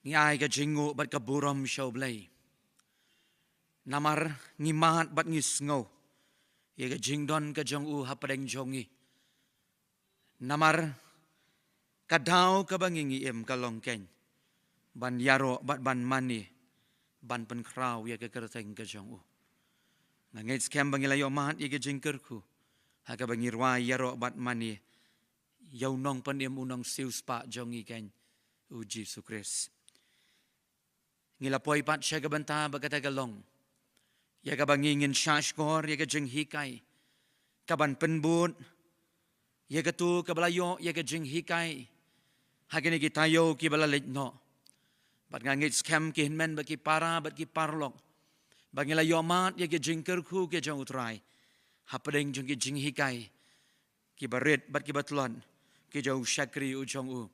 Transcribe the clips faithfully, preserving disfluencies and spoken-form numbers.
Ngi ai ka jingnguh bad ka burom sha U Blei. Namar ngi mad bad ngi sngew ïa ka jingdon ka jong u hapdeng jong ngi. Namar ka daw kaba ngi ngi im ka long keiñ ban ïaroh bad ban mane, ban pynkhraw ïa ka kyrteng ka jong u. Nga ngeit skhem ba ngi la ïoh mad ïa ka jingkyrkhu ha kaba ngi rwai ïaroh bad mane ïa u nongpynim, u nongsiewspah jong ngi keiñ, U Jisu Khrist. Ngi la poi pat sha ka bynta ba kata ka long ïa kaba ngi ngin shahshkor ïa ka jinghikai kaban pynbud ïa katu kaba la ïoh ïa ka jinghikai ha kine ki taïew kiba la leit noh. Bad nga ngeit skhem ki hynmen bad ki para bad ki paralok ba ngi la ïoh mad ïa ki jingkyrkhu ki jong U Trai hapdeng jong ki jinghikai kiba rit bad kiba tlot ki jong u shakri u jong u.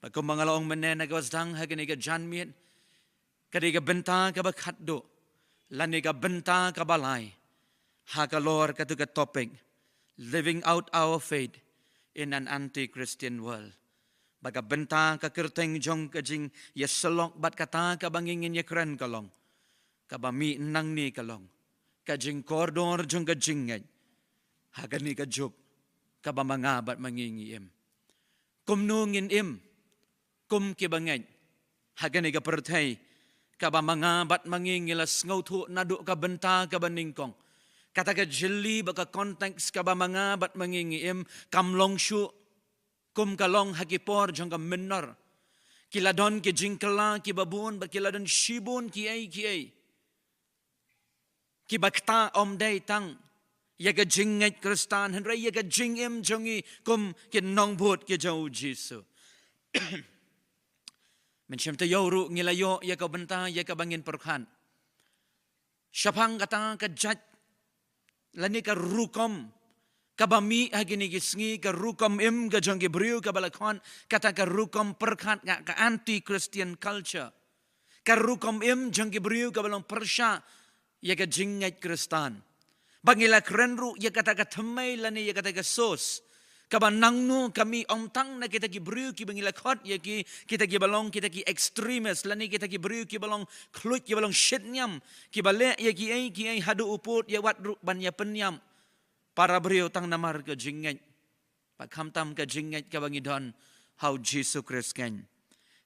Bad kumba nga la ong mynne na kaba sdang, ha kane ka janmiet ka dei ka bynta kaba khatduh lane ka bynta kaba lai ha ka lor katu ka topic, Living Out Our Faith in an Anti-Christian World. Bad ka bynta, ka kyrteng jong ka jingïasyllok bad kata kaba ngi ngin ïakren ka long, kaba mih nangne ka long, ka jingkordor jong ka jingngeit ha kane ka juk kaba ma nga bad ma ngi ngi im. Kumno ngin im kum kiba ngeit ha kane ka pyrthei kaba ma nga bad ma ngi ngi la sngewthuh naduh ka bynta kaba nyngkong? Kata ka jylli bad ka context kaba ma nga bad ma ngi ngi im kam long shuh kum ka long ha ki por jong ka mynnor. Ki la don ki jingkylla kiba bun bad ki la don shibun kiei kiei kiba ktah, ym dei tang ïa ka jingngeit Khristan hynrei ïa ka jingim jong ngi kum ki nongbud ki jong U Jisu. Mynshem taïew ruh ngi la ïoh ïa ka bynta ïa kaba ngin pyrkhat shaphang kata ka jait lane ka rukom kaba mih ha kine ki sngi, ka rukom im ka jong ki briew kaba la khot kata ka rukom pyrkhat ka, ka anti-Christian culture. Ka rukom im jong ki briew kaba long pyrshah ïa ka jingngeit Khristan. Ba ngi la kren ruh ïa kata ka thymmei lane ïa kata ka source, kaba nangno ka mih, ym tang na kita ki briew kiba ngi la khot ïa ki, kita kiba long kita ki extremist lane kita ki briew kiba long khluit, kiba long shit niam, kiba leh ïa kiei kiei haduh u pud ïa wat ruh ban ïa pynïap para briew tang namar ka jingngeit, bad khamtam ka jingngeit kaba ngi don ha U Jisu Khrist keiñ.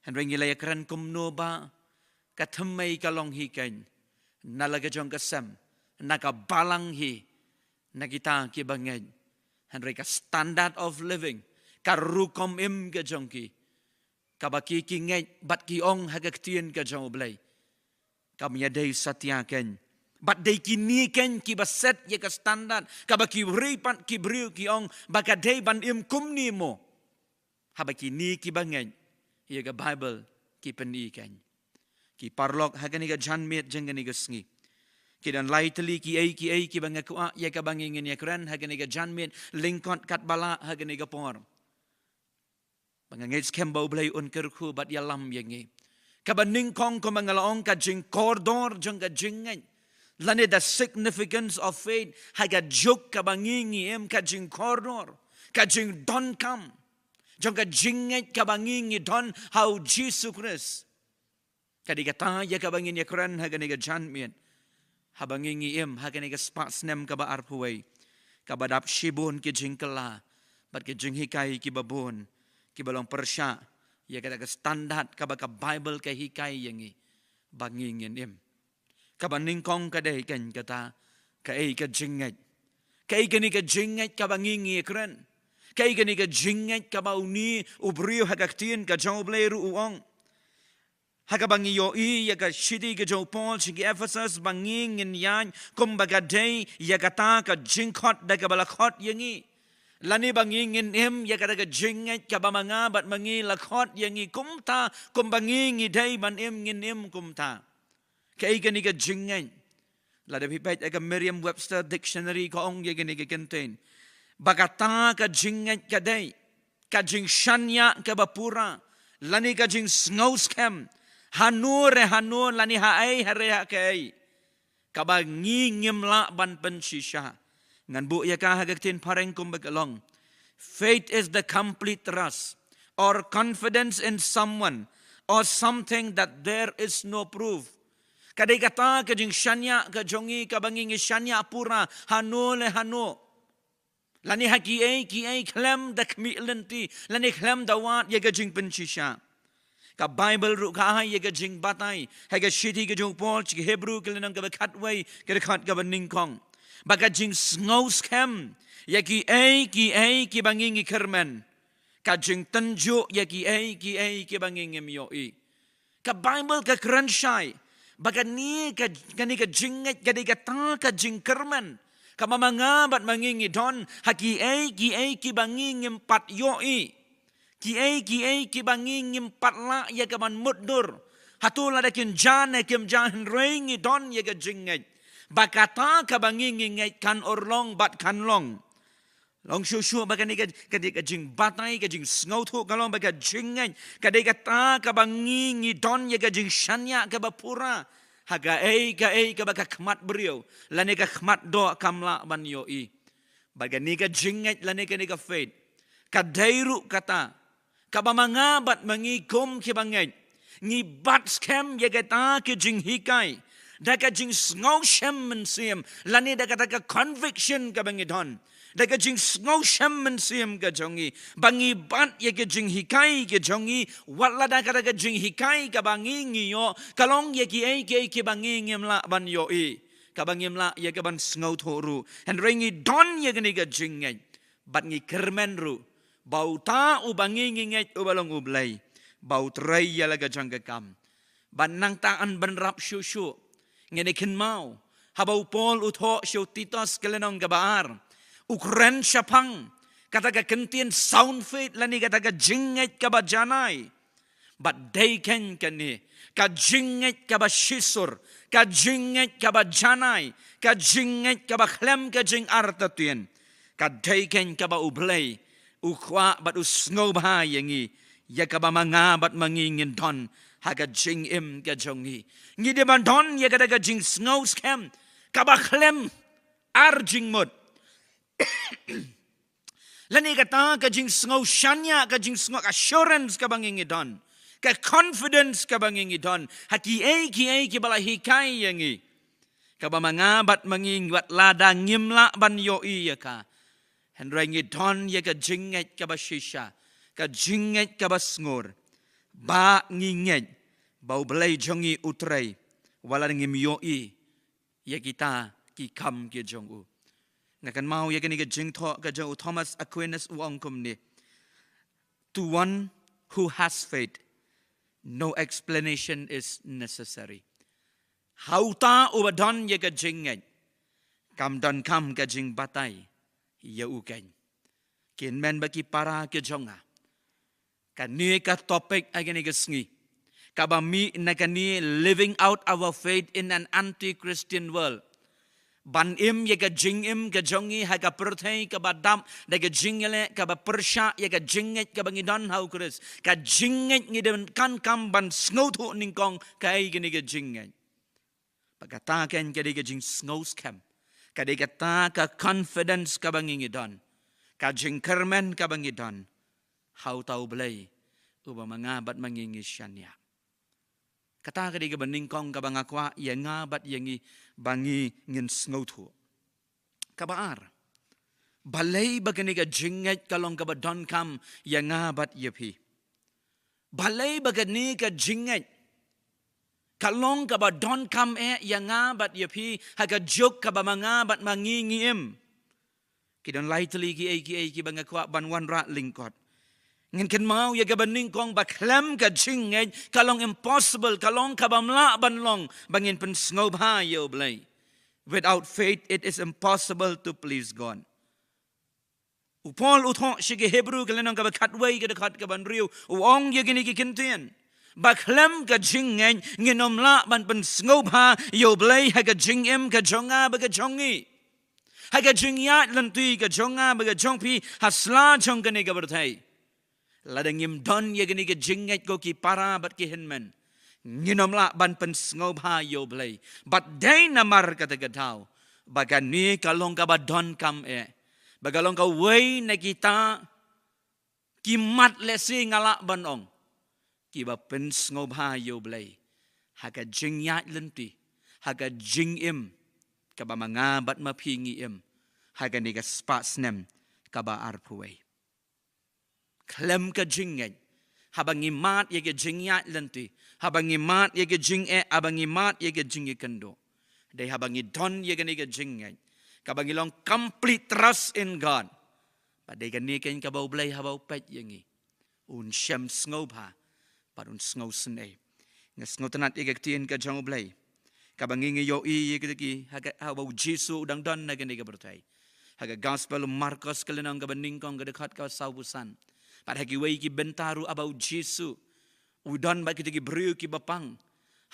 Hynrei ngi la ïakren kumno ba ka thymmei ka long hi keiñ, na la ka jong ka sem, na ka balang hi na kita kiba ngeit. Hynrei ka standard of living, ka rukom im ka jong ki, kaba ki ki ngeit bad ki ong ha ka ktien ka jong U Blei, kam ïadei satia keiñ. Bad dei kine keiñ kiba set ïa ka standard kaba ki ri pat ki briew ki ong ba ka dei ban im kumne mo. Haba kine kiba ngeit ïa ka Baibl ki pyni keiñ. Ki paralok, ha kane ka janmiet jong kane ka sngi, ki don lai tylli kiei kiei kiba nga kwah ïa kaba ngi ngin ïakren ha kane ka janmiet, lyngkot katba lah ha kane ka por. Ba nga ngeit skhem ba U Blei un kyrkhu bad ïalam ïa ngi. Kaba nyngkong, kumba nga la ong, ka jingkordor jong ka jingngeit lane the significance of faith ha ka juk kaba ngi ngi im, ka jingkordor, ka jingdonkam jong ka jingngeit kaba ngi ngi don ha U Jisu Khrist. Ka dei kata ïa kaba ngin ïakren ha kane ka janmiet, haba ngi ngi im ha kane ka spah snem kaba arphew wei, kaba dap shibun ki jingkylla bad ki jinghikai kiba bun kiba long pyrshah ïa kata ka standard kaba ka Baibl ka hikai ïa ngi ba ngi ngin im. Kaba nyngkong ka dei keiñ kata, kaei ka jingngeit? Kaei kane ka jingngeit kaba ngi ngi ïakren? Kaei kane ka jingngeit kaba une u briew ha ka ktien ka jong U Blei ruh u ong? Ha kaba ngi ïohi ïa ka shithi ka jong u Paul sha ki Ephesus ba ngi ngin ïaid kumba ka dei ïa kata ka jingkhot da kaba la khot ïa ngi, lane ba ngi ngin im ïa kata ka jingngeit kaba ma nga bad ma ngi la khot ïa ngi, kumta kumba ngi ngi dei ban im, ngin im kumta. Kaei kane ka jingngeit? Lada phi peit ïa ka Merriam-Webster Dictionary, ka ong ïa kane ka kyntien, ba kata ka jingngeit ka dei ka jingshaniah kaba pura lane ka jingsngew skhem hano re hano lane haei hare ha kaei kaba ngi ngim lah ban pynshisha. Ngan buh ïa ka ha ka ktien phareng kumba ka long: Faith is the complete trust or confidence in someone or something that there is no proof. Ka dei kata ka jingshaniah ka jong ngi kaba ngi ngi shaniah pura hano le hano. Lane ha kiei kiei khlem da khmih lynti, lane khlem da wad ïa ka jingpynshisha. Ka Baibl ruh ka ai ïa ka jingbatai ha ka shithi ka jong u Paul sha ki Hebru ka lynnong kaba khatwei ka dkhot kaba nyngkong, ba ka jingsngew skhem ïa kiei kiei kiba ngi ngi kyrmen, ka jingtynjuh ïa kiei kiei kiba ngi ngim ïohi. Ka Baibl ka kren shai ba kane ka, kane ka jingngeit ka dei kata ka jingkyrmen kaba ma nga bad ma ngi ngi don ha kiei kiei kiba ngi ngim pat ïohi, kiei kiei kiba ngi ngim pat lah ïa kaban mutdur. Hato lada kin jia ne kim jia, hynrei ngi don ïa ka jingngeit ba kata kaba ngi ngi ngeit kan urlong bad kan long. Long shuh shuh ba kane ka, ka dei ka jingbatai, ka jingsngewthuh ka long ba ka jingngeit ka dei kata kaba ngi ngi don ïa ka jingshaniah kaba pura ha kaei kaei kaba ka khmat briew lane ka khmat doh kam lah ban ïohi. Ba kane ka jingngeit lane kane ka faith ka dei ruh kata kaba ma nga bad ma ngi kum kiba ngeit ngi bat skhem ïa kata ka jinghikai da ka jingsngewshem mynsiem, lane da kata ka conviction kaba ngi don, da ka jingsngewshem mynsiem ka jong ngi, ba ngi bat ïa ka jinghikai ka jong ngi, wat la da kata ka jinghikai kaba ngi ngi ïoh ka long ïa kiei kiei kiba ngi ngim lah ban ïohi, kaba ngim lah ïa kaban sngewthuh ruh. Hynrei ngi don ïa kane ka jingngeit bad ngi kyrmen ruh ba uta uba ngi ngi ngeit uba long U Blei, ba u trei ïa la ka jong ka kam. Bad nangta yn bynrap shuh shuh ngin ïa kynmaw haba u Paul u thoh sha u Titus ka lynnong kaba ar, u kren shaphang kata ka kyntien sound faith lane kata ka jingngeit kaba janai. Bad dei keiñ kane ka jingngeit kaba shisur, ka jingngeit kaba janai, ka jingngeit kaba khlem ka jingartatien, ka dei keiñ kaba U Blei u kwah bad u sngewbha ïa ngi, ïa kaba ma nga bad ma ngi ngin don ha ka jingim ka jong ngi. Ngi dei ban don ïa kata ka jingsngew skhem kaba khlem ar jingmut. Lane kata ka jingsngew shaniah, ka jingsngew assurance kaba ngi ngi don, ka confidence kaba ngi ngi don ha kiei kiei kiba la hikai ïa ngi, kaba ma nga bad ma ngi wat la da ngim lah ban ïohi ïa ka, hynrei ngi don ïa ka jingngeit kaba shisha, ka jingngeit kaba sngur, ba ngi ngeit ba U Blei jong ngi u trei wat la da ngim ïohi ïa kita ki kam ki jong u. Nga kynmaw ïa kane ka jingthoh ka jong u Thomas Aquinas, u ong kumne: "To one who has faith, no explanation is necessary." Ha uta uba don ïa ka jingngeit, kam donkam ka jingbatai ïa u keiñ. Ki hynmen bad ki para ki jong nga, kane ka topic ha kane ka sngi kaba mih na kane, living out our faith in an anti-Christian world. Ban im ïa ka jingim ka jong ngi ha ka pyrthei kaba dap da ka jingïaleh kaba pyrshah ïa ka jingngeit kaba ngi don ha U Khrist, ka jingngeit ngi donkam ban sngewthuh nyngkong kaei kane ka jingngeit. Ba kata keiñ ka dei ka jingsngew skhem, ka dei kata ka confidence kaba ngi ngi don, ka jingkyrmen kaba ngi don ha uta U Blei uba ma nga bad ma ngi ngi shaniah. Kata ka dei kaba nyngkong kaba nga kwah ïa nga bad ïa ngi ba ngi ngin sngewthuh. Kaba ar, balei ba kane ka jingngeit ka long kaba donkam ïa nga bad ïa phi? Balei ba kane ka jingngeit ka long kaba donkam eh ïa nga bad ïa phi ha ka juk kaba ma nga bad ma ngi ngi im? Ki don lai tylli kiei kiei kiba nga kwah ban wanrah lyngkot. Ngin kynmaw ïa kaba nyngkong, ba khlem ka jingngeit ka long impossible, ka long kabym lah ban long ba ngin pynsngewbha ïa U Blei. Without faith it is impossible to please God. U Paul u thoh sha ki Hebru ka lynnong kaba khatwei ka dkhot kaba hynriew, u ong ïa kine ki kyntien, ba khlem ka jingngeit ngin ym lah ban pynsngewbha ïa U Blei ha ka jingim ka jong nga bad ka jong ngi, ha ka jingïaid lynti ka jong nga bad ka jong phi ha sla jong kane ka pyrthei. Lada ngim don ïa kane ka jingngeit, ko ki para bad ki hynmen, ngin ym lah ban pynsngewbha ïa U Blei. Bad dei namar kata ka daw ba kane ka long kaba donkam eh, ba ka long kawei na kita ki mat lehse nga lah ban ong, kiba pynsngewbha ïa U Blei ha ka jingïaid lynti, ha ka jingim kaba ma nga bad ma phi ngi im ha kane ka spah snem kaba arphew wei. Khlem ka jingngeit, haba ngi mad ïa ka jingïaid lynti, haba ngi mad ïa ka jingeh, haba ngi mad ïa ka jingïakynduh, dei haba ngi don ïa kane ka jingngeit kaba ngi long complete trust in God, ba dei kane keiñ kaba U Blei haba u peit ïa ngi un shem sngewbha bad un sngewsynei. Nga sngewtynnat ïa ka ktien ka jong U Blei kaba ngi ngi ïohi ïa kita ki, ha ka, haba U Jisu u dang don ha kane ka pyrthei. Ha ka Gospel u Markos ka lynnong kaba nyngkong ka dkhot kaba sawphew san. Bad ha kiwei ki bynta ruh haba U Jisu u don bad kita ki briew kiba pang,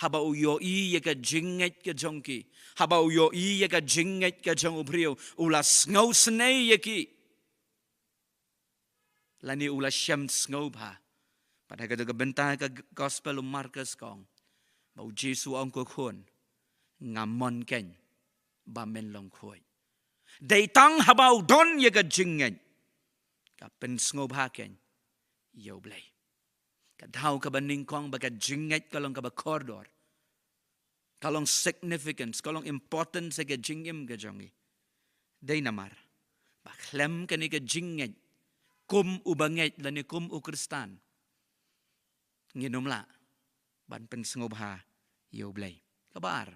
haba u ïohi ïa ka jingngeit ka jong ki, haba u ïohi ïa ka jingngeit ka jong u briew, u la sngewsynei ïa ki, lane u la shem sngewbha. Bad ha kata ka bynta ka Gospel u Markos ka ong ba U Jisu u ong, ko khun, nga mon keiñ ba men long khuid. Dei tang haba u don ïa ka jingngeit, ka pynsngewbha keiñ ïa U Blei. Ka daw kaba nyngkong ba ka jingngeit ka long kaba kordor, ka long significance, ka long importance ha ka jingim ka jong ngi. Dei namar ba khlem kane ka jingngeit, kum u bangeit lane kum u Khristan, ngin ym lah ban pynsngewbha ïa U Blei. Kaba ar,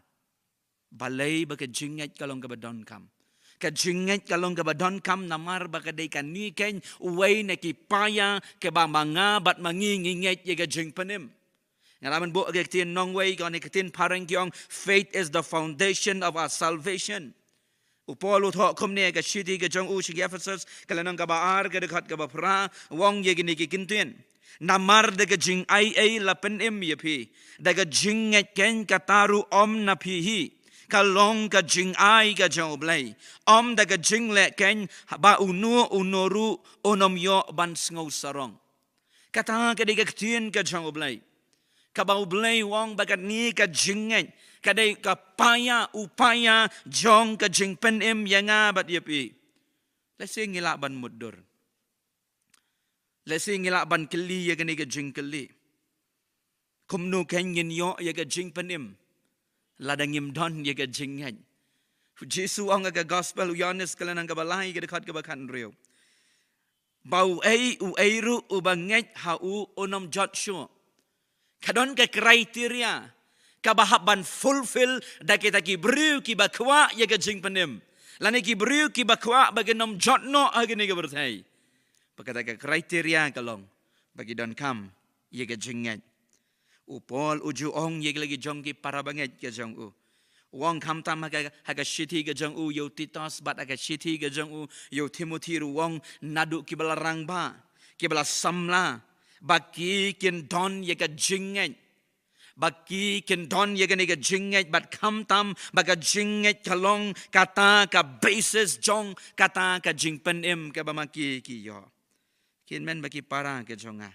balei ba ka jingngeit ka long kaba donkam? Ka jingngeit ka long kaba donkam namar ba ka dei kane keiñ uwei na ki paia kiba ma nga bad ma ngi ngi ngeit ïa ka jingpynim. Nga la mynbok ka ktien nongwei, kane ka ktien phareng ki ong, faith is the foundation of our salvation. U Paul u thoh kumne ha ka shithi ka jong u sha ki Ephesus, ka lynnong kaba ar ka dkhot kaba phra, u ong ïa kine ki ktien. Namar da ka jingai ei la pynim ïa phi, da ka jingngeit keiñ, kata ruh ym na phi hi, ka long ka jingai ka jong U Blei. Ym da ka jingleh keiñ, ba uno uno ruh un ym ïoh ban sngewsarong. Kata ka dei ka ktien ka jong U Blei. Kaba U Blei u ong ba kane ka jingngeit ka dei ka paia, u paia jong ka jingpynim ïa nga bad ïa phi. Lehse ngi lah ban mutdur. Lehse ngi lah ban kylli ïa kane ka jingkylli. Kumno keiñ ngin ïoh ïa ka jingpynim lada ngim don ïa ka jingngeit? U Jisu u ong ha ka Gospel u Ïoannis ka lynnong kaba lai ka dkhot kaba khathynriew, ba uei uei ruh uba ngeit ha u un ym jot shuh. Ka don ka criteria kaba hap ban fulfill da kita ki briew kiba kwah ïa ka jingpynim, lane ki briew kiba kwah ba kin ym jot noh ha kane ka pyrthei. Ba kata ka criteria ka long ba ki donkam ïa ka jingngeit. U Paul u ju ong ïa ki la ki jong ki para bangeit ka jong u. U ong khamtam ha ka, ha ka shithi ka jong u ïa u Titus bad ha ka shithi ka jong u ïa u Timothi ruh u ong naduh kiba la rangbah, kiba la samla, ba ki kin don ïa ka jingngeit. Ba ki kin don ïa kane ka jingngeit bad khamtam ba ka jingngeit ka long kata ka basis jong kata ka jingpynim kaba ma ki ki ïoh. Kynmaw ba ki para ka jong nga,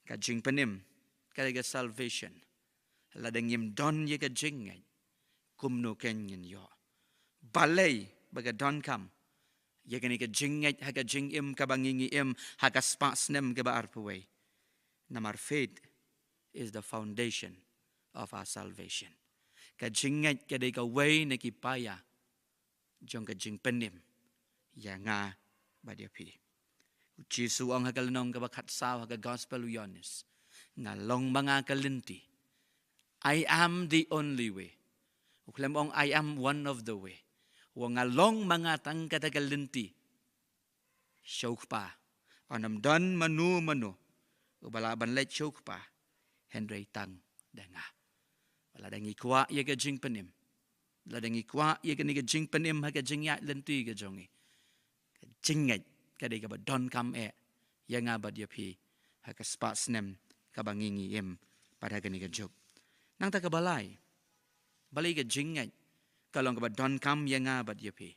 ka jingpynim ka dei ka salvation. Lada ngim don ïa ka jingngeit, kumno keiñ ngin ïoh? Balei ba ka donkam ïa kane ka jingngeit ha ka jingim kaba ngi ngi im ha ka spah snem kaba arphew wei? Namar faith is the foundation of our salvation. Ka jingngeit ka dei kawei na ki paia jong ka jingpynim ïa nga bad ïa phi. U Jisu u ong ha ka lynnong kaba khatsaw ha ka Gospel u Ïoannis, nga long ma nga ka lynti. I am the only way. U khlem ong I am one of the way. U ong nga long ma nga tang kata ka lynti sha u Kpa. Un ym don mano mano uba lah ban leit sha u Kpa hynrei tang da nga. Lada ngi kwah ïa ka jingpynim, lada ngi kwah ïa kane ka jingpynim ha ka jingïaid lynti ka jong ngi, ka jingngeit ka dei kaba donkam eh ïa nga bad ïa phi ha ka spah snem kaba ngi ngi im pat ha kane ka juk. Nangta kaba lai, balei ka jingngeit ka long kaba donkam ïa nga bad ïa phi?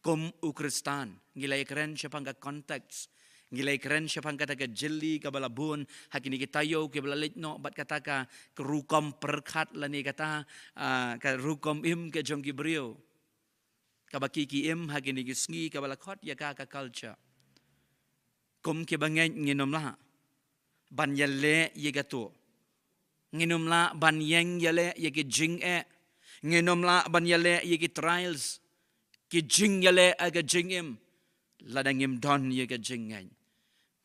Kum u Khristan, ngi la ïakren shaphang ka context, ngi la ïakren shaphang kata ka jylli kaba la bun ha kine ki taïew kiba la leit noh bad kata ka rukom pyrkhat lane kata, ah, ka rukom im ka jong ki briew kaba ki ki im ha kine ki sngi kaba la khot ïa ka ka culture. Kum kiba ngeit ngin ym lah ban ïaleh ïa kato. Ngin ym lah ban ïeng ïaleh ïa ki jingeh. Ngin ym lah ban ïaleh ïa ki trials, ki jingïaleh ha ka jingim, lada ngim don ïa ka jingngeit.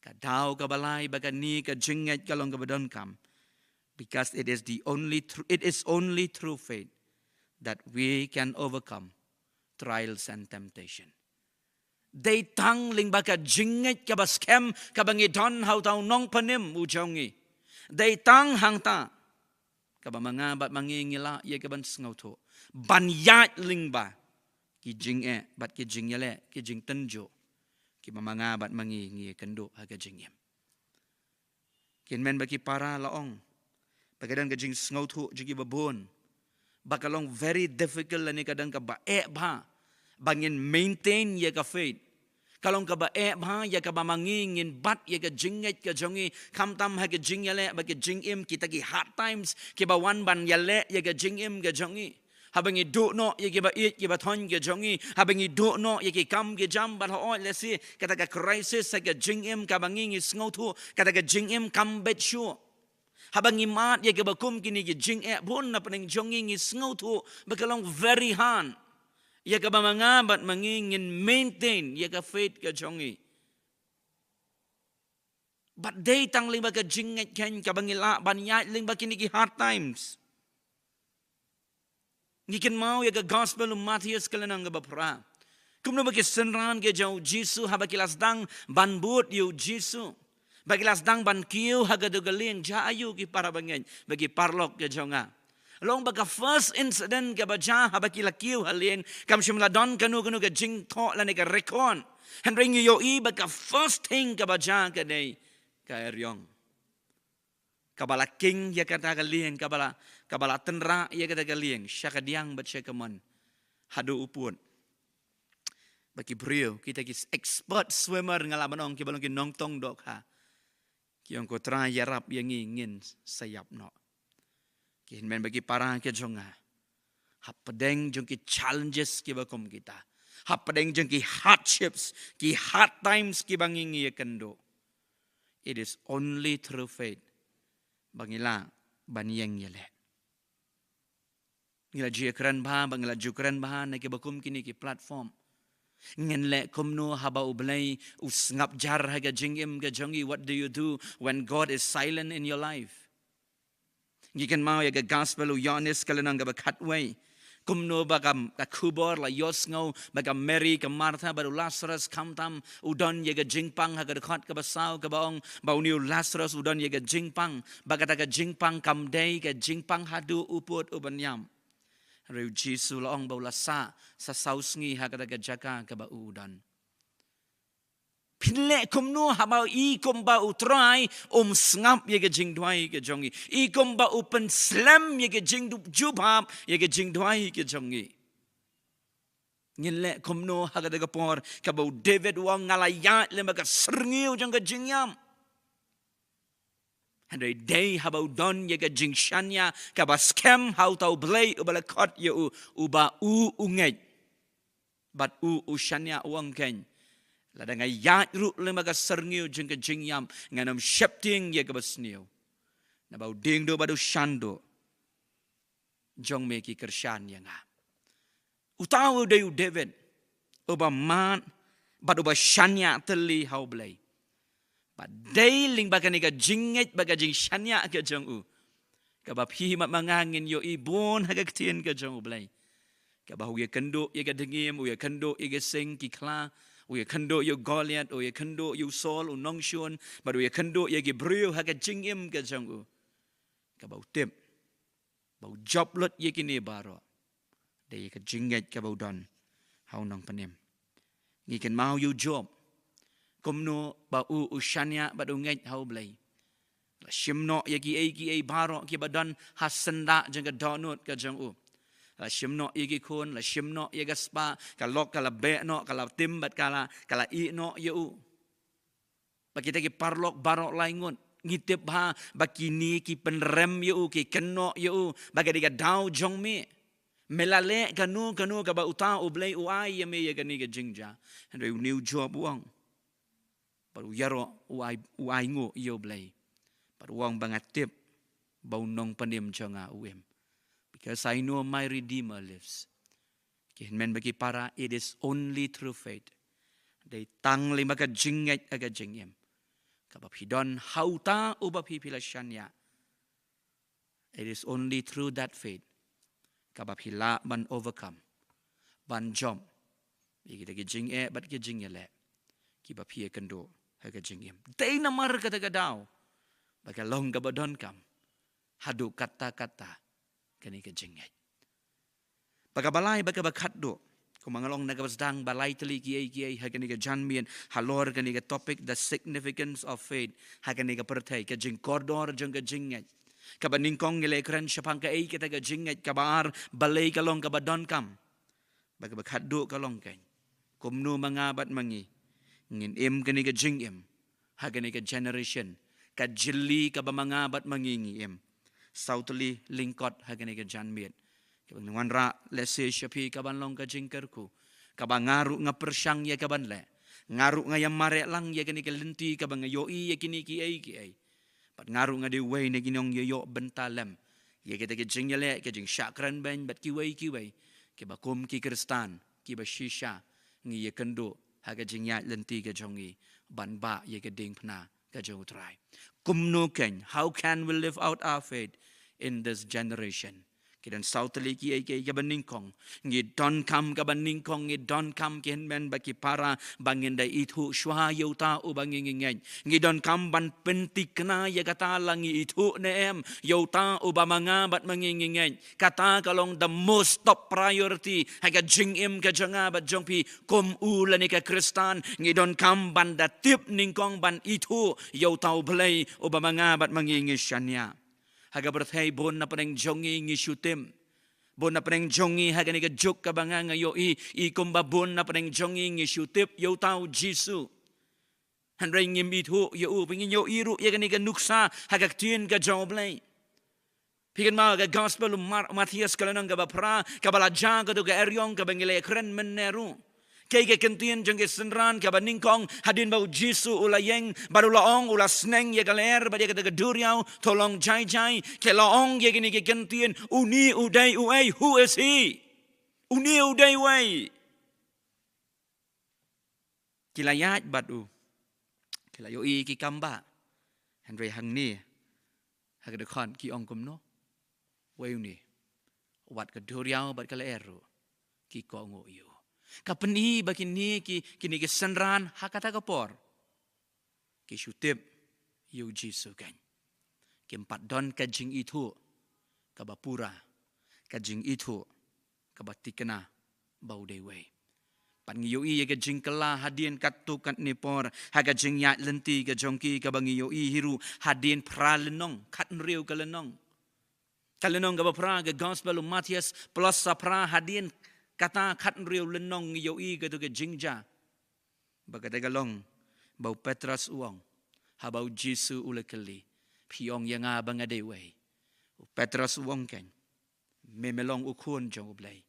Ka daw kaba lai ba kane ka jingngeit ka long kaba donkam. Because it is the only thr-, it is only through faith that we can overcome trials and temptation. Dei tang lyngba ka jingngeit kaba skhem kaba ngi don ha uta u Nongpynim u jong ngi. Dei tang hangta kaba ma nga bad ma ngi ngi lah ïa kaban sngewthuh ban ïaid lyngba ki jingeh bad ki jingïaleh, ki jingtynjuh kiba ma nga bad ma ngi ngi ïakynduh ha ka jingim. Ki hynmen bad ki para, la ong ba ka don ka jingsngewthuh jong kiba bun ba ka long very difficult lane ka don kaba eh bha ba ngin maintain ïa ka faith. Ka long kaba eh bha ïa kaba ma ngi ngin bat ïa ka jingngeit ka jong ngi, khamtam ha ka jingïaleh bad ka jingim, kita ki hard times kiba wan ban ïaleh ïa ka jingim ka jong ngi. Haba ngi duh noh ïa kiba ïeit kiba thoiñ ki jong ngi, haba ngi duh noh ïa ki kam ki jam, bad hooid lehse kata ka crisis ha ka jingim kaba ngi ngi sngewthuh kata ka jingim kam beit shuh. Haba ngi mad ïa kiba kum kine ki jingeh bun na pdeng jong ngi, ngi sngewthuh ba ka long very hard ïa kaba ma nga bad ma ngi ngin maintain ïa ka faith ka jong ngi. Bad dei tang lyngba ka jingngeit keiñ kaba ngi lah ban ïaid lyngba kine ki hard times. Ngi kynmaw ïa ka gospel u Mathaios ka lynnong kaba phra, kumno ba ki synran ki jong u Jisu haba ki la sdang ban bud ïa u Jisu, ba ki la sdang ban kiew ha kato ka lieng, jia aïu ki para bangeit bad ki paralok ki jong nga? La ong ba ka first incident kaba jia haba ki la kiew ha lieng, kam shym la don kano kano ka jingthoh lane ka record. Hynrei ngi ïohi ba ka first thing kaba jia ka dei ka eriong kaba la king ïa kata ka lieng, kaba la, kaba la tynrah ïa kata ka lieng sha ka diang bad sha ka mon haduh u pud. Ba ki briew, kita ki expert swimmer, nga lah ban ong kiba long ki nongtong dohkha, ki ong, ko Trai, ïarap ïa ngi, ngin sa ïap noh. Ki hynmen bad ki para ki jong nga, hapdeng jong ki challenges kiba kum kita, hapdeng jong ki hardships, ki hard times kiba ngi ngi ïakynduh, it is only through faith ba ngi lah ban ïeng ïaleh. Ngi la ju ïakren bha, ba ngi la ju kren bha na kiba kum kine ki platform. Ngin leh kumno haba U Blei u sngap jar ha ka jingim ka jong ngi? What do you do when God is silent in your life? Ngi kynmaw ïa ka gospel u Ïoannis ka lynnong kaba khatwei, kumno ba ka, ka khubor la ïohsngew ba ka Mary, ka Martha bad u Lasarus, khamtam u don ïa ka jingpang, ha ka dkhot kaba saw kaba ong ba une u Lasarus u don ïa ka jingpang, ba kata ka jingpang kam dei ka jingpang haduh u pud u ban ïap. Hynrei u Jisu la ong ba u la sah sa saw sngi ha kata ka jaka kaba u u don. Phin leh kumno haba i kumba U Trai um sngap ïa ka jingduwai ka jong i, i kumba u pynslem ïa ka jingjubab ïa ka jingduwai ka jong i? Ngin leh kumno ha kata ka por kaba u David u ong, nga la ïaid lyngba ka syrngiew jong ka jingïap? Hynrei dei haba u don ïa ka jingshaniah kaba skhem ha uta U Blei uba la khot ïa u, uba u u ngeit. Bad u u shaniah, u ong keiñ, lada nga ïaid ruh lyngba ka syrngiew jong ka jingïap, ngan ym sheptieng ïa kaba sniew, naba u diengduh bad u shanduh jong me ki kyrshan ïa nga. Uta u dei u David uba mad bad uba shaniah tylli ha U Blei. Bad dei lyngba kane ka jingngeit bad ka jingshaniah ka jong u, kaba phi bad ma nga ngin ïohi bun ha ka ktien ka jong U Blei, kaba u ïakynduh ïa ka dngiem, u ïakynduh ïa ka sing ki khla, u ïakynduh ïa u Goliath, u ïakynduh ïa u Saul u nongshun, bad u ïakynduh ïa ki briew ha ka jingim ka jong u, kaba u tip ba u jop lut ïa kine baroh da ïa ka jingngeit kaba u don ha u Nongpynim. Ngi kynmaw ïa u Job, kumno ba u u shaniah bad u ngeit ha U Blei. La shim noh ïa kiei kiei baroh kiba don ha syndah jong ka dohnud ka jong u. La shim noh ïa ki khun, la shim noh ïa ka spah, ka lok ka la beh noh, ka la tim bad ka la, ka la ïeh noh ïa u. Ba kita ki paralok baroh lai ngut, ngi tip bha ba kine ki pynrem ïa u, ki kynnoh ïa u ba ka dei ka daw jong me, me la leh kano kano kaba uta U Blei u ai ïa me ïa kane ka jingjia. Hynrei une u Job u ong, bad u ïaroh, u ai, u ainguh ïa U Blei. Bad u ong ba nga tip ba u nongpynim jong nga u im. Because I know my Redeemer lives. Ki hynmen bad ki para, it is only through faith. Dei tang lyngba ka jingngeit ha ka jingim. Kaba phi don ha uta uba phi phi la shaniah. It is only through that faith kaba phi lah ban overcome, ban jop ïa kita ki jingeh bad ki jingïaleh kiba phi ïakynduh ha ka jingim. Dei namar kata ka daw ba ka long kaba donkam haduh katta katta kane ka jingngeit. Bad kaba lai bad kaba khatduh, kumba nga la ong na kaba sdang, ba lai tylli kiei kiei ha kane ka janmiet halor kane ka topic, the significance of faith, ha kane ka pyrthei, ka jingkordor jong ka jingngeit. Kaba nyngkong ngi la kren shaphang kaei kata ka jingngeit, kaba ar balei ka long kaba donkam. Bad kaba khatduh ka long kane, kumno ma nga bad ma ngi ngin im kane ka jingim ha kane ka generation, ka jylli kaba ma nga bad ma ngi ngi im. Saw tylli lyngkot ha kane ka janmiet. Kaba ngi wanrah lehse sha phi kaban long ka jingkyrkhu, kaba nga ruh nga pyrshang ïa kaban leh. Nga ruh nga ïa mareh lang ïa kane ka lynti kaba nga ïohi ïa kine kiei kiei. Bad nga ruh nga dei uwei na ki nongïoh bynta lem ïa kita ki jingïaleh, ki jingshah krenbeiñ bad kiwei kiwei, kiba kum ki Khristan kiba shisha ngi ïakynduh ha ka jingïaid lynti ka jong ngi ban bah ïa ka diengphna ka jong U Trai. Kumno kane, how can we live out our faith in this generation? Ki don saw tylli kiei kiei. Kaba nyngkong, ngi donkam, kaba nyngkong, ngi donkam ki hynmen bad ki para ba ngin da ithuh shuwa ïa uta uba ngi ngi ngeit. Ngi donkam ban pynthikna ïa kata la ngi ithuh ne em ïa uta uba ma nga bad ma ngi ngi ngeit. Kata ka long the most top priority ha ka jingim ka jong nga bad jong phi kum u lane ka Khristan. Ngi donkam ban da tip nyngkong ban ithuh ïa uta U Blei uba ma nga bad ma ngi ngi shaniah. Ha ka pyrthei bun na pdeng jong ngi ngi shu tip. Bun na pdeng jong ngi ha kane ka juk kaba nga nga ïohi, i kumba bun na pdeng jong ngi ngi shu tip ïa uta U Jisu. Hynrei ngim ithuh ïa u, phi, ngi ïohi ruh ïa kane ka nuksa ha ka ktien ka jong U Blei. Phi kynmaw ka Gospel u Mar-, Mathaios ka lynnong kaba phra, kaba la jia kato ka eriong kaba ngi la kren mynne ruh. Kaei ka ktien jong ki synran? Kaba nyngkong, hadien ba U Jisu u la ïeng bad u la ong, u la sneng ïa ka lyer bad ïa kata ka duriaw, to long jai jai. Ki la ong ïa kine ki ktien, une u dei uei, who is he? Une u dei uei? Ki la ïaid bad u, ki la ïohi ki kam bah. Hynrei hangne ha ka dkhot ki ong kumno? Uei une? Wat ka duriaw bad ka lyer ruh ki kohnguh ïa u. Ka pyni ba kine ki, kine ki synran ha kata ka por ki shu tip ïa U Jisu kane. Kim pat don ka jingithuh kaba pura, ka jingithuh kaba thikna ba u dei uwei. Bad ngi ïohi ïa ka jingkylla hadien katto katne por ha ka jingïaid lynti ka jong ki, kaba ngi ïohi hi ruh hadien phra lynnong, khathynriew ka lynnong. Ka lynnong kaba phra ka Gospel u Mathaios, plus sa phra hadien kata khathynriew lynnong ngi ïohi kato ka jingjia. Ba kata ka long ba u Petros u ong, haba U Jisu u la kylli, phi ong ïa nga ba nga dei uei? U Petros u ong kane, me, me long u Khun jong U Blei.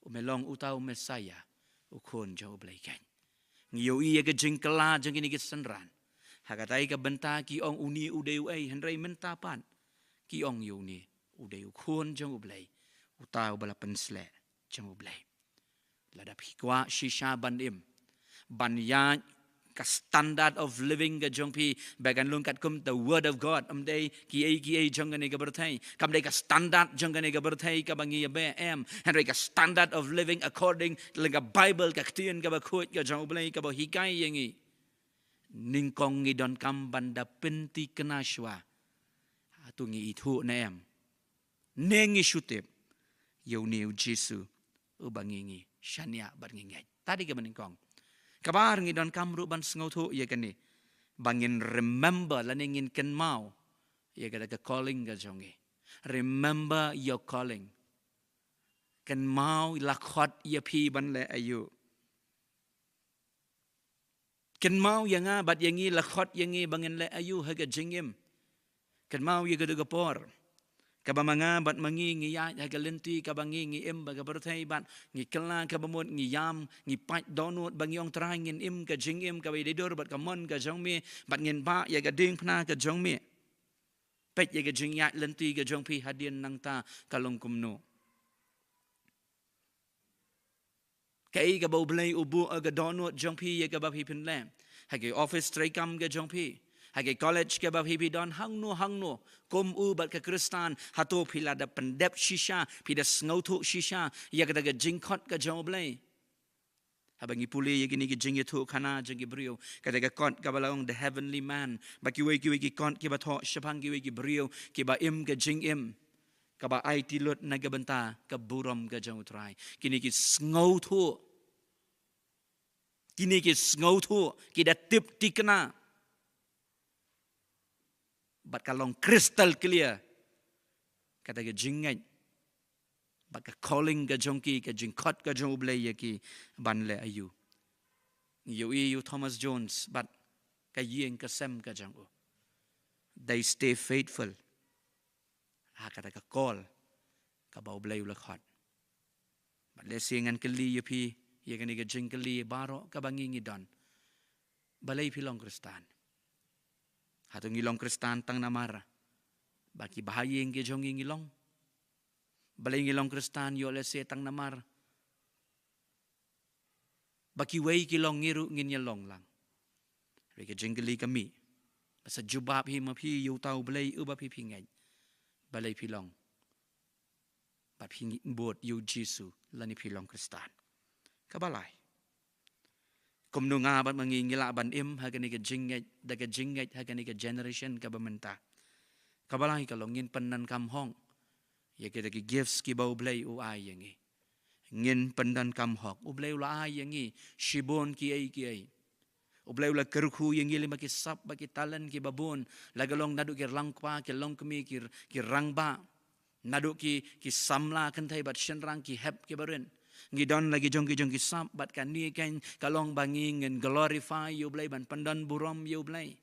Me long uta u Messaïah, u Khun jong U Blei kane. Ngi ïohi ïa ka jingkylla jong kine ki synran. Ha katei ka bynta ki ong une u dei uei, hynrei mynta pat ki ong ïa une u dei u Khun jong U Blei, uta uba la pynsleh jong U Blei. Lada phi kwah shisha ban im, ban ïaid ka standard of living ka jong phi ba kan long katkum the Word of God, ym dei kiei kiei jong kane ka pyrthei. Kam dei ka standard jong kane ka pyrthei kaba ngi ïa beh, em. Hynrei ka standard of living according to ka Bible, ka ktien kaba khuid ka jong U Blei kaba hikai ïa ngi. Nyngkong ngi donkam ban da pynthikna shuwa, hato ngi ithuh ne em, ne ngi shu tip ïa une U Jisu uba ngi ngi shaniah bad ngi ngeit? Kata dei kaba nyngkong. Kaba ar, ngi donkam ruh ban sngewthuh ïa kane, ba ngin remember lane ngin kynmaw ïa kata ka calling ka jong ngi. Remember your calling. Kynmaw, la khot ïa phi ban leh aïu. Kynmaw, ïa nga bad ïa ngi la khot ïa ngi ba ngin leh aïu ha ka jingim. Kynmaw ïa kato ka por kaba ma nga bad ma ngi ngi ïaid ha ka lynti kaba ngi ngi im bad ka pyrthei, bad ngi kylla kaba mut, ngi ïam, ngi pait dohnud, ba ngi ong, Trai, ngin im ka jingim kaba ïadei dur bad ka mon ka jong me, bad ngin bah ïa ka diengphna ka jong me. Peit ïa ka jingïaid lynti ka jong phi hadien nangta ka long kumno. Kaei kaba U Blei u buh ha ka dohnud jong phi ïa kaba phi pynleh? Ha ki office treikam ka jong phi, ha ki college kaba phi phi don, hangno hangno, kum u bad ka Khristan, hato phi la da pyndep shisha, phi da sngewthuh shisha ïa kata ka jingkhot ka jong U Blei? Haba ngi pule ïa kine ki jingïathuhkhana jong ki briew, kata ka kot kaba la ong the heavenly man, bad kiwei kiwei ki kot kiba thoh shaphang kiwei ki briew kiba im ka jingim kaba aiti lut na ka bynta ka burom ka jong U Trai. Kine ki sngewthuh, kine ki sngewthuh, ki da tip thikna bad ka long crystal clear kata ka jingngeit bad ka calling ka jong ki, ka jingkhot ka jong U Blei ïa ki ban leh aïu. Ngi ïohi ïa u Thomas Jones bad ka ïing ka sem ka jong u, they stay faithful ha kata ka call kaba U Blei u la khot. Bad lehse ngan kylli ïa phi ïa kane ka jingkylli baroh kaba ngi ngi don: balei phi long Khristan? Hato ngi long Khristan tang namar ba ki bahaïing ki jong ngi ngi long? Balei ngi long Khristan ïoh lehse tang namar ba kiwei ki long, ngi ruh ngin ïa long lang? Hynrei ka jingkylli ka mih, ba sa jubab hi ma phi ïa uta U Blei uba phi phi ngeit. Balei phi long, ba phi ngi bud ïa U Jisu lane phi long Khristan? Kaba lai, kumno nga bad ma ngi ngi lah ban im ha kane ka jingngeit, da ka jingngeit ha kane ka generation kaba mynta? Kaba lai ka long ngin pyndonkam hok ïa kita ki gifts kiba U Blei u ai ïa ngi. Ngin pyndonkam hok. U Blei u la ai ïa ngi shibun kiei kiei. U Blei u la kyrkhu ïa ngi lem bad ki sap bad ki talent kiba bun, la ka long naduh ki rangbah, ki longkmie, ki, ki rangbah, naduh ki, ki samla kynthei bad shynrang, ki hep kiba rit. Ngi don la ki jong ki jong ki sap, bad kane keiñ ka long ba ngi ngin glorify ïa U Blei, ban pyndon burom ïa U Blei.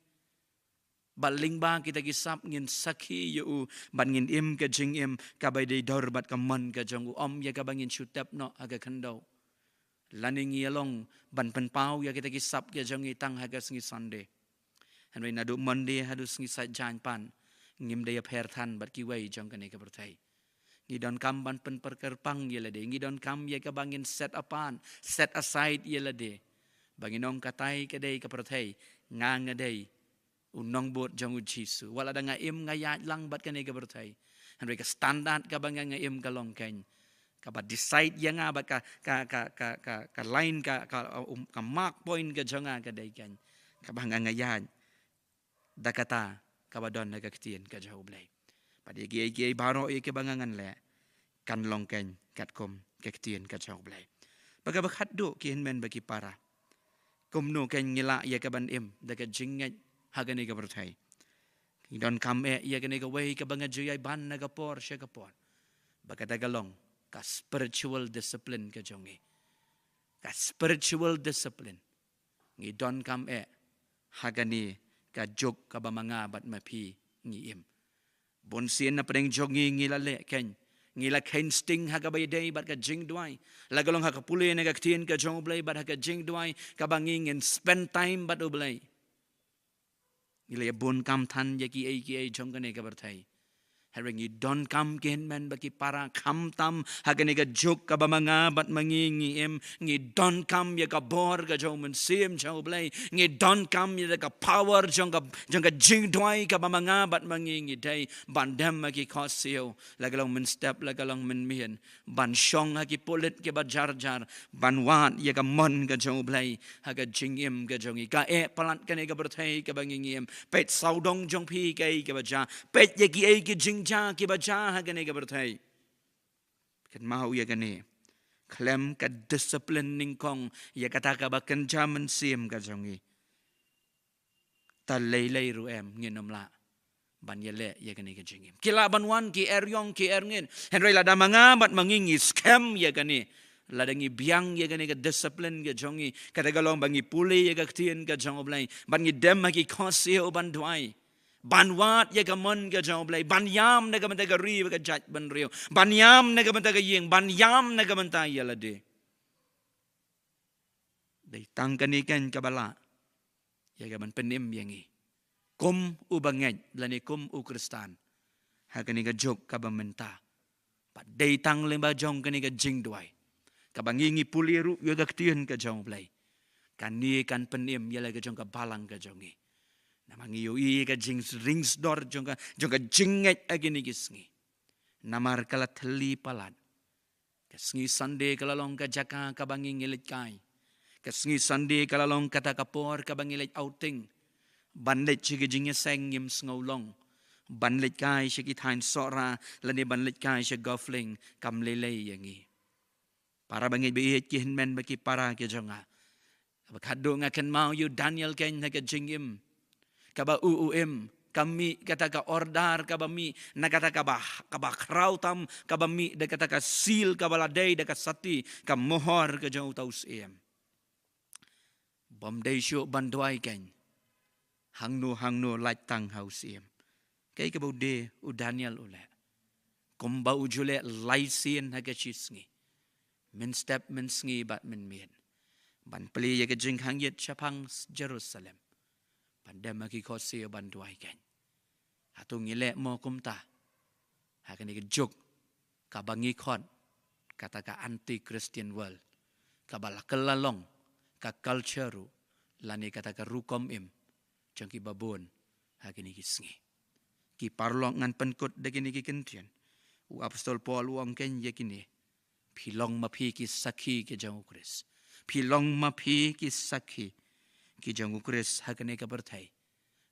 Bad lyngba kita ki sap ngin sakhi ïa u, bad ngin im ka jingim kaba dei dor bad ka mon ka jong u, ym ïa kaba ngin shu tep noh ha ka khyndew. Lane ngi ïa long ban pynpaw ïa kita ki sap ka jong ngi tang ha ka sngi Sunday. Hynrei naduh Monday haduh sngi Saitjaiñ pat ngim dei ïapher than bad kiwei jong kane ka pyrthei. Ngi donkam ban pynpyrkhat pang ïa lade, ngi donkam ïa kaba ngin set apart, set aside ïa lade, ba ngin ong katai ka dei ka pyrthei, nga nga dei u nongbud jong U Jisu. Wat la da nga im nga ïaid lang bad kane ka pyrthei, hynrei ka standard kaba nga nga im ka long keiñ, kaba decide ïa nga bad ka, ka, ka, ka, ka, ka line, ka, ka, um, ka mark point ka jong nga ka dei keiñ kaba nga nga ïaid da kata kaba don ha ka ktien ka jong U Blei. Bad ïa kiei kiei baroh ïa kiba nga ngan leh kan long keiñ katkum ka ktien ka jong U Blei. Bad kaba khatduh, ki hynmen bad ki para, kumno keiñ ngi lah ïa kaban im da ka jingngeit ha kane ka pyrthei? Ngi donkam eh ïa kane kawei kaba nga ju ïai ban na ka por sha ka por, ba kata ka long ka spiritual discipline ka jong ngi. Ka spiritual discipline. Ngi donkam eh ha kane ka juk kaba ma nga bad ma phi ngi im. Bun sien na pdeng jong ngi ngi la leh keiñ, ngi la kheiñ sting ha kaba ïadei bad ka jingduwai, la ka long ha ka pule na ka ktien ka jong U Blei bad ha ka jingduwai kaba ngi ngin spend time bad U Blei. Ngi la ïa bun kam than ïa kiei kiei jong kane ka pyrthei. Hynrei ngi donkam, ki hynmen bad ki para, khamtam ha kane ka juk kaba ma nga bad ma ngi ngi im, ngi donkam ïa ka bor ka jong U Mynsiem jong U Blei. Ngi donkam ïa ka power jong ka, jong ka jingduwai kaba ma nga bad ma ngi ngi dei ban dem ha ki khohsiew, la ka long mynstep, la ka long mynmiet, ban shong ha ki pulit kiba jar jar, ban wad ïa ka mon ka jong U Blei ha ka jingim ka jong ngi. Ka eh palat kane ka pyrthei kaba ngi ngi im. Peit sawdong jong phi kaei kaba jia, peit ïa kiei ki jingjia kiba jia ha kane ka pyrthei. Kynmaw ïa kane, khlem ka discipline nyngkong ïa kata kaba kynja mynsiem ka jong ngi, ta lei lei ruh em ngin ym lah ban ïaleh ïa kane ka jingim. Ki lah ban wan ki eriong ki erngit, hynrei lada ma nga bad ma ngi ngi skhem ïa kane, lada ngi biang ïa kane ka discipline ka jong ngi, kata ka long ba ngi pule ïa ka ktien ka jong U Blei, bad ngi dem ha ki khohsiew ban duwai, ban wad ïa ka mon ka jong U Blei, ban ïam na ka bynta ka ri bad ka jaitbynriew, ban ïam na ka bynta ka ïing, ban ïam na ka bynta ïa lade. Dei tang kane keiñ kaba lah ïa kaban pynim ïa ngi kum u bangeit lane kum u Khristan ha kane ka juk kaba mynta. Bad dei tang lyngba jong kane ka jingduwai, kaba ngi ngi pule ruh ïa ka ktien ka jong U Blei, kane kan pynim ïa la ka jong ka balang ka jong ngi. Namar ngi ïohi ïa ka jingring sdor jong ka, jong ka jingngeit ha kine ki sngi. Namar ka la thylli palat. Ka sngi Sunday ka la long ka jaka kaba ngi ngi leit kai. Ka sngi Sunday ka la long kata ka por kaba ngi leit outing. Ban leit sha ki jingïaseng ngim sngew long. Ban leit kai sha ki thaiñ Sohra lane ban leit kai sha golf link kam lei lei ïa ngi. Para bangeit ba ïeit, ki hynmen bad ki para ki jong nga, kaba khadduh nga kynmaw ïa u Daniel keiñ ha ka jingim, kaba u u im, ka mih kata ka order kaba mih na kata kaba, kaba khraw tam, kaba mih da kata ka seal kaba la dei da ka sati, ka mohor ka jong uta u syiem. Bym dei shuh ban duwai keiñ, hangno hangno lait tang ha u syiem. Kaei kaba u die u Daniel u leh? Kumba u ju leh lai sien ha ka shi sngi, mynstep mynsngi bad mynmiet, ban plie ïa ka jingkhang ïit shaphang Jerusalem, ban dem ha ki khohsiew ban duwai keiñ. Hato ngi leh mo kumta ha kane ka juk kaba ngi khot kata ka anti-Christian world, kaba la kylla long ka culture ruh lane kata ka rukom im jong ki babun ha kine ki sngi? Ki paralok, ngan pynkut da kine ki kyntien. U apostol Paul u ong keiñ ïa kine: Phi long ma phi ki sakhi ki jong U Khrist. Phi long ma phi ki sakhi ki jong U Khrist ha kane ka pyrthei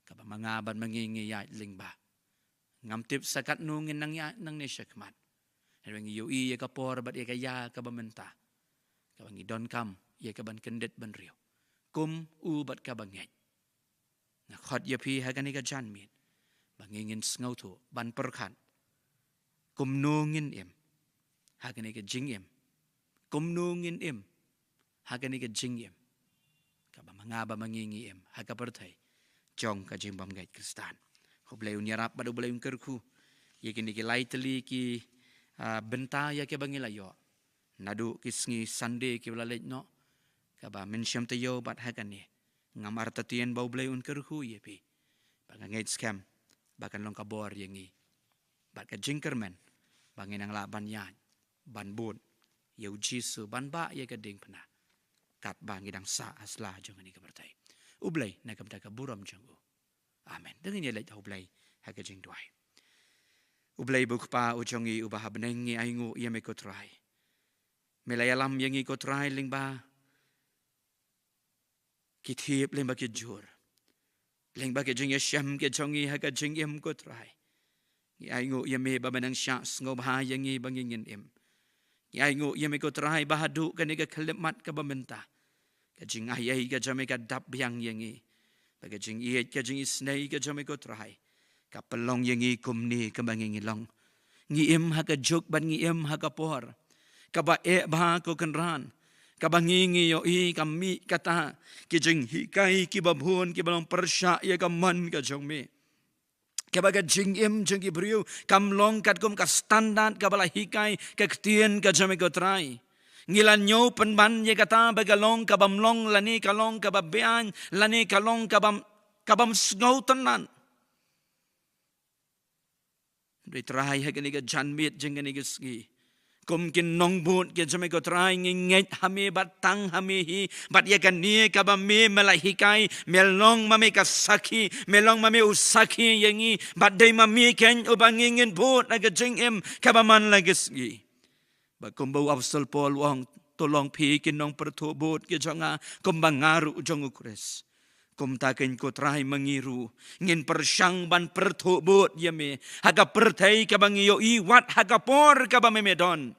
kaba ma nga bad ma ngi ngi ïaid lyngba. Ngam tip sa katno ngin nang ïaid nangne shakhmat, hynrei ngi ïohi ïa ka por bad ïa ka ïa kaba mynta, kaba ngi donkam ïa kaban kyndit bynriew kum u bad kaba ngeit. Nga khot ïa phi ha kane ka janmiet ba ngi ngin sngewthuh ban pyrkhat kumno ngin im ha kane ka jingim, kumno ngin im ha kane ka jingim kaba ma nga bad ma ngi ngi im ha ka pyrthei jong ka jingbymngeit Khristan. U Blei un ïarap bad U Blei un kyrkhu ïa kine ki lai tylli ki, ah, bynta ïa kiba ngi la ïoh naduh ki sngi Sunday kiba la leit noh, kaba mynshem taïew bad ha kane. Ngam artatien ba U Blei un kyrkhu ïa phi. Ba nga ngeit skhem ba kan long ka bor ïa ngi bad ka jingkyrmen ba ngin nang lah ban ïaid ban bud ïa U Jisu, ban bah ïa ka diengphna katba ngi dang sah ha sla jong kane ka pyrthei. U Blei na ka bynta ka burom jong u. Amen. To ngin ïa leit ha U Blei ha ka jingduwai. U Blei ba U Kpa u jong ngi uba ha bneng, ngi ainguh ïa me ko Trai. Me la ïalam ïa ngi ko Trai lyngba ki thiep, lyngba ki jhur, lyngba ki jingïashem ki jong ngi ha ka jingim ko Trai. Ngi ainguh ïa me ba me nang shah sngewbha ïa ngi ba ngi ngin im. Ngi ainguh ïa me ko Trai ba haduh kane ka khyllipmat kaba mynta, ka jingaiei ka jong me ka dap biang ïa ngi. Ba ka jingïeit, ka jingisynei ka jong me ko Trai, ka pynlong ïa ngi kumne kaba ngi ngi long. Ngi im ha ka juk bad ngi im ha ka por kaba eh bha ko Kynrad, kaba ngi ngi ïohi ka mih kata ki jinghikai kiba bun kiba long pyrshah ïa ka mon ka jong me, kaba ka jingim jong ki briew kam long katkum ka standard kaba la hikai ka ktien ka jong me ko Trai. Ngi la ñiew pynban ïa kata ba ka long kabym long lane ka long kaba beaiñ lane ka long kabym, kabym sngewtynnat. Hynrei Trai, ha kane ka janmiet jong kane ka sngi, kum ki nongbud ki jong me ko Trai, ngi ngeit ha me bad tang ha me hi, bad ïa kane kaba me me la hikai, me long ma me ka sakhi, me long ma me u sakhi ïa ngi, bad dei ma me keiñ uba ngi ngin bud ha ka jingim kaba man la ka sngi. Bad kumba u apostol Paul u ong, to long phi ki nongpyrthuh bud ki jong nga, kumba nga ruh jong U Khrist. Kumta keiñ ko Trai, ma ngi ruh ngin pyrshang ban pyrthuh bud ïa me ha ka pyrthei kaba ngi ïohi wat ha ka por kaba me me don.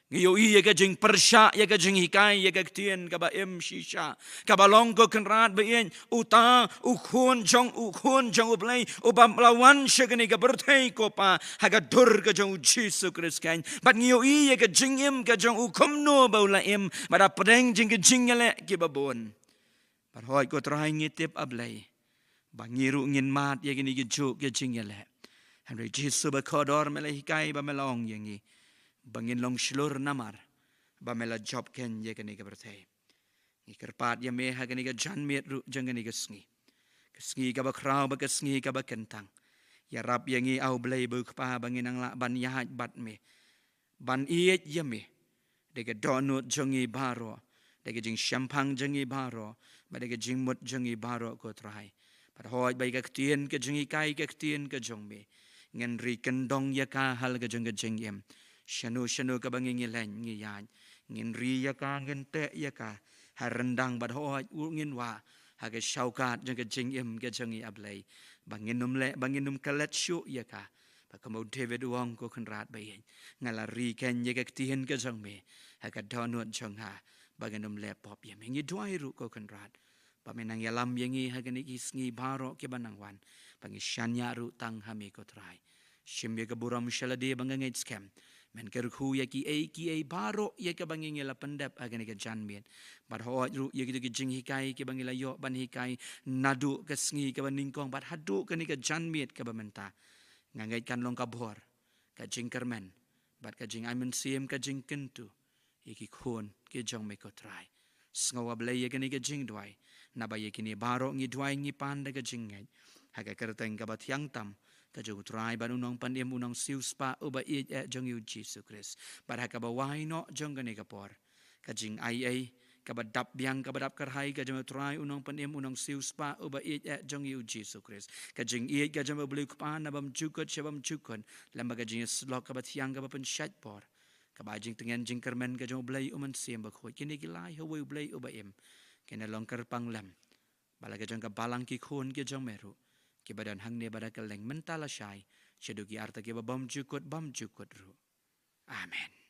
Ngi ïohi ïa ka jingpyrshah ïa ka jinghikai ïa ka ktien kaba im shisha, kaba long ko Kynrad ba ïeit, uta u Khun jong, u Khun jong U Blei uba la wan sha kane ka pyrthei ko Pa, ha ka dur ka jong U Jisu Khrist keiñ. Bad ngi ïohi ïa ka jingim ka jong u kumno ba u la im bad hapdeng jong ki jingïaleh kiba bun. Bad hooid ko Trai, ngi tip, A Blei, ba ngi ruh ngin mad ïa kine ki juh ki jingïaleh. Hynrei Jisu ba kordor, me la hikai ba me la ong ïa ngi ba ngin long shlur namar ba me la jop keiñ ïa kane ka pyrthei. Ngi kyrpad ïa me ha kane ka janmiet ruh jong kane ka sngi, ka sngi kaba khraw bad ka sngi kaba kyntang. Ïarap ïa ngi, A U Blei ba u Kpa, ba ngin nang lah ban ïaid bad me, ban ïeit ïa me da ka dohnud jong ngi baroh, da ka jingshemphang jong ngi baroh, bad da ka jingmut jong ngi baroh, ko Trai. Bad hooid ba ïa ka ktien ka jinghikai, ka ktien ka jong me, ngin ri kyndong ïa ka ha la ka jong ka jingim. Shano shano kaba ngi, ngi leit ngi ïaid, ngin ri ïa ka, ngin teh ïa ka ha ryndang, bad hooid ruh ngin wad ha ka shawkat jong ka jingim ka jong ngi, A Blei, ba ngin ym leh, ba ngin ym klet shuh ïa ka. Ba kum u David u ong, ko Kynrad ba ïeit, nga la ri kein ïa ka ktien ka jong me ha ka dohnud jong nga, ba ngin ym leh pop ïa me. Ngi duwai ruh, ko Kynrad, ba men nang ïalam ïa ngi ha kine ki sngi baroh kiba nang wan, ba ngin shaniah ruh tang ha me, ko Trai. Shim ïa ka burom sha lade ba nga ngeit skhem men kyrkhu ïa kiei kiei baroh ïa kaba ngi, ngi la pyndep ha kane ka janmiet. Bad hooid ruh ïa kito ki jinghikai kiba ngi la ïoh ban hikai naduh ka sngi kaba nyngkong bad haduh kane ka janmiet kaba mynta. Nga ngeit kan long ka bor, ka jingkyrmen, bad ka jingai mynsiem, ka jingkyntu ïa ki khun ki jong me, ko Trai. Sngew, A Blei, ïa kane ka jingduwai, naba ïa kine baroh ngi duwai, ngi pan da ka jingngeit ha ka kyrteng kaba thiang tam ka jong u Trai bad u Nongpynim, u Nongsiewspah uba ïeit eh jong ngi, u Jisu Khrist. Bad ha kaba wai noh jong kane ka por, ka jingaiei kaba dap biang, kaba dap kyrhai ka jong u Trai, u Nongpynim, u Nongsiewspah uba ïeit eh jong ngi, u Jisu Khrist, ka jingïeit ka jong U Blei u Kpa na bymjukut sha bymjukut, lem bad ka jingïasyllok kaba thiang, kaba pynshait bor, kaba ai jingtngen jingkyrmen ka jong U Blei u Mynsiem Bakhuid, kine ki lai ha uwei U Blei uba im, kine long kyrpang lem bad la ka jong ka balang ki khun ki jong me ruh, kiba don hangne bad ha kylleng mynta lashai, shaduh ki arta kiba bymjukut bymjukut ruh. Amen.